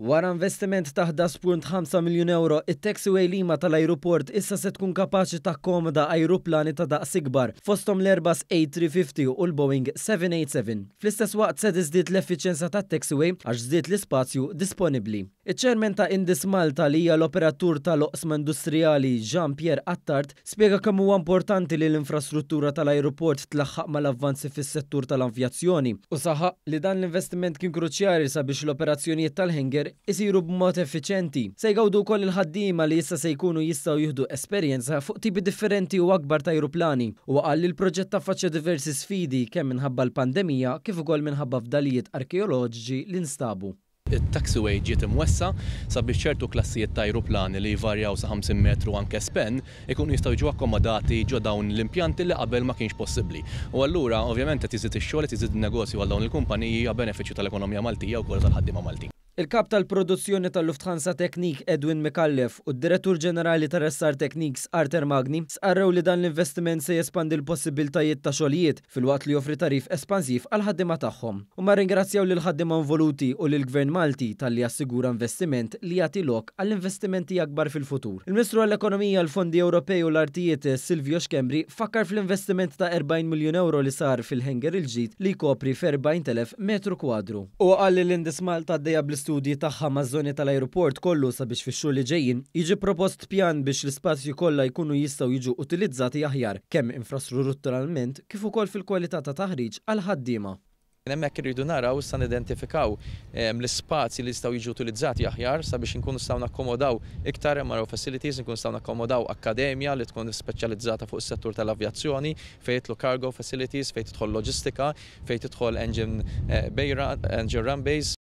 Wara investiment ta' 11.5 miljun ewro, it-taxiway Lima tal-ajruport issa se tkun kapaċi takkomoda ajruplani ta' daqs ikbar, fosthom l-Airbus A350 u l-Boeing 787. Fl-istess waqt se tiżdied l-effiċjenza tat-taxiway għax żdied l-ispazju disponibbli. Iċ-Chairman ta' Indis Malta, li hija l-operatur tal-oqsma industrijali, Jean Pierre Attard, spjega kemm huwa importanti li l-infrastruttura tal-ajruport tlaħħaq mal-avvanzi fis-settur tal-avjazzjoni u saħaq li dan l-investiment kien kruċjali sabiex l-operazzjonijiet tal-hangar isiru b'mod effiċjenti. Se jgawdu wkoll il-ħaddiema li issa se jkunu jistgħu jieħdu esperjenza fuq tipi differenti u akbar ta' ajruplani. Huwa qal li l-proġett affaċċja diversi sfidi kemm minħabba l-pandemija kif ukoll minħabba fdalijiet arkeoloġiċi li nstabu. It-taxiway ġiet imwessa' sabiex ċertu klassijiet ta' ajruplani li jvarjaw sa 50 metru anke span ikunu jistgħu jiġu akkomodati ġo dawn l-impjanti li qabel ma kienx possibbli. U allura ovvjament qed jiżdied ix-xogħol, qed jiżdied in-negozju għal dawn il-kumpaniji a benefiċċju tal-ekonomija Maltija wkoll tal-ħaddiema Maltin. Il-Kap tal-Produzzjoni tal-Lufthansa Technik Edwin Micallef u d-Direttur Ġenerali tar-SR Technics Arthur Magni stqarrew li dan l-investiment se jespandi l-possibbiltajiet ta' xogħlijiet filwaqt li joffri tagħrif espansiv għall-ħaddiema tagħhom. Huma rringrazzjaw lill-ħaddiema involuti u lill-Gvern Malti talli assigura investiment li jagħti lok għal investimenti akbar fil-futur. Il-Ministru għall-Ekonomija, l-Fondi Ewropej u l-Artijiet Silvio Schembri fakkar fl-investiment ta' 40 miljun ewro li sar fil-hangar il-ġdid li jkopri f'40,000 metru kwadru. Huwa qal li l-Indis Malta għaddejja bl-istudji tagħha maż-żoni tal-ajruport kollu sabiex fix-xhur li ġejjin jiġi propost pjan biex l-ispazji kollha jkunu jistgħu jiġu utilizzati aħjar, kemm infrastrutturalment kif ukoll fil-kwalità ta' taħriġ għall-ħaddiema. Hemmhekk irridu naraw issa nidentifikaw l-ispazji li jistgħu jiġu utilizzati aħjar sabiex inkunu nistgħu nakkomodaw iktar MRO facilities, inkunu nistgħu nakkomodaw akkademja li tkun speċjalizzata fuq is-settur tal-avjazzjoni, fejn jidħlu cargo facilities, fejn tidħol loġistika, fejn tidħol engine bay, engine run bays.